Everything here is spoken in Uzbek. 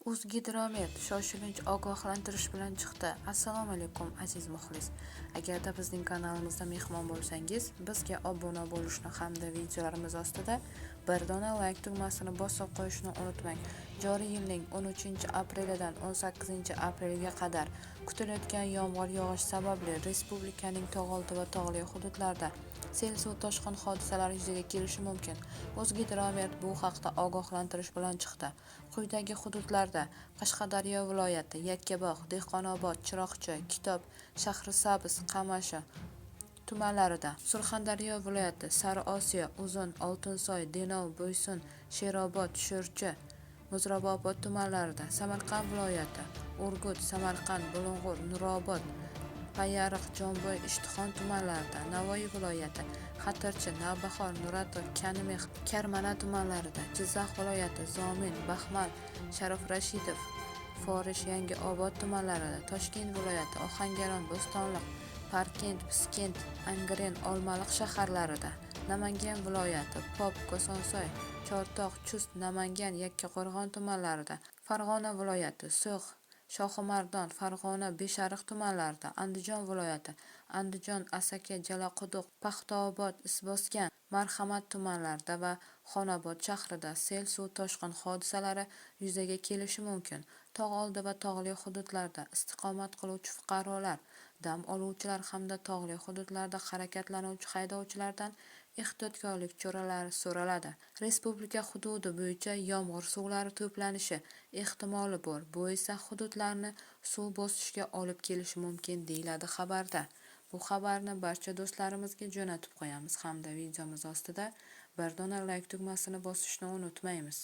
O'zgidromet shoshilinch ogohlantirish bilan chiqdi. Assalomu alaykum, aziz muxlis. Agarda bizning kanalimizda mehmon bo'lsangiz, bizga obuna bo'lishni hamda videolarimiz ostida bir dona layk tugmasini bosib qo'yishni unutmang. Joriy yilning 13-aprelidan 18-aprelga qadar kutilayotgan yomg'ir yog'ish sababli respublikaning tog'oldi va tog'li hududlarida sel suv toshqin hodisalari yuzaga kelishi mumkin. O'zgidromet bu haqda ogohlantirish bilan chiqdi. Quyidagi hududlarda: Qashqadaryo viloyati Yakkabog', Dehqonobod, Chiroqchi, Kitob, Shahrisabz, Qamashi tumanlarida, Surxondaryo viloyati Sariosiyo, Uzun, Oltinsoy, Denov, Boysun, Sherobod, Sho'rchi, Muzrabobod tumanlarida, Samarqand viloyati Urgut, Samarqand, Bulung'ur, Nurobod, Payariq, Jomboy, Ishtixon tumanlarida, Navoiy viloyati Xatirchi, Navbahor, Nurata, Kanimex, Karmana tumanlarida, Jizzax viloyati Zomin, Baxmal, Sharof Rashidov, Forish, Yangiobod tumanlarida, Toshkent viloyati Ohangaron, Bo'stonliq, Parkent, Piskent, Angren, Olmaliq shaharlarida, Namangan viloyati Pop, Kosonsoy, Chortoq, Chust, Namangan, Yakkaqo'rg'on tumanlarida, Farg'ona viloyati So'x, Shohimardon, Farg'ona, Beshariq tumanlarida, Andijon viloyati Andijon, Asaka, Jalaquduq, Paxtaobod, Izboskan, Marhamat tumanlarida va Xonobod shahrida sel suv toshqin hodisalari yuzaga kelishi mumkin. Tog' oldi va tog'li hududlarda istiqomat qiluvchi fuqarolar, dam oluvchilar hamda tog'li hududlarda harakatlanuvchi haydovchilardan ehtiyotkorlik choralari so'raladi. Respublika hududi bo'yicha yomg'ir suvlari to'planishi ehtimoli bor, bu esa hududlarni suv bosishga olib kelishi mumkin, deyiladi xabarda. Bu xabarni barcha do'stlarimizga jo'natib qo'yamiz hamda videomiz ostida bir dona layk tugmasini bosishni unutmaymiz.